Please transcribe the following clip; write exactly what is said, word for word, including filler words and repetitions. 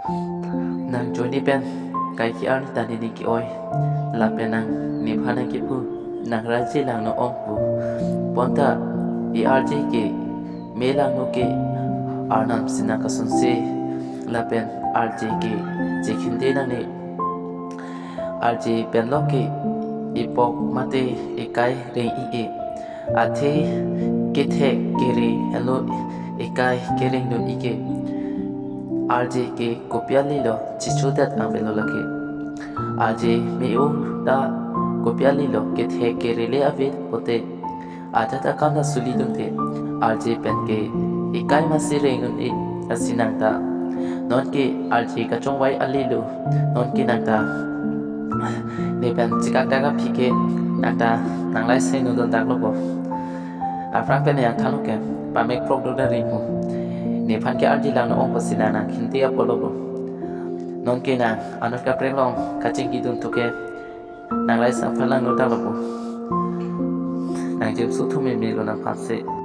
Nang joine pen kaike arni ta neli ke-oi. Lapen nang nephan nangkepu, nang arje langno-ong pu. Bonta i-arje keme langno ke arnam si nang kasunse. Lapen arje ke chekhinde nangne. Arje pen lo ke ipok mate ikai reng-i-e. Athe kethek kere henlo ikai kerengdun-i ke. Arje ke kopi alilo chichodet avelo lake. Arje me-ong ta kopi alilo kethek kerele ave pote. Adat akam ta sulidunde. Arje pen ke ikai masi rengdun-e, lasi nang ta. Nonke arje kachongvai alilo. Nonke nang ta nepen chikak dak aphi ke nang ta nanglai seng nudon daklo bo. Aphrang pen yang thanlo ke pamek prok do da ring ho. Nephan ke arje langno-ong pusi nang nangkhinte apotlo bo. Nonke nang anut kaprek along kachingkidun thu ke nanglai sangphan langno daklo bo. Nang jemso thu meme lo nangphansi.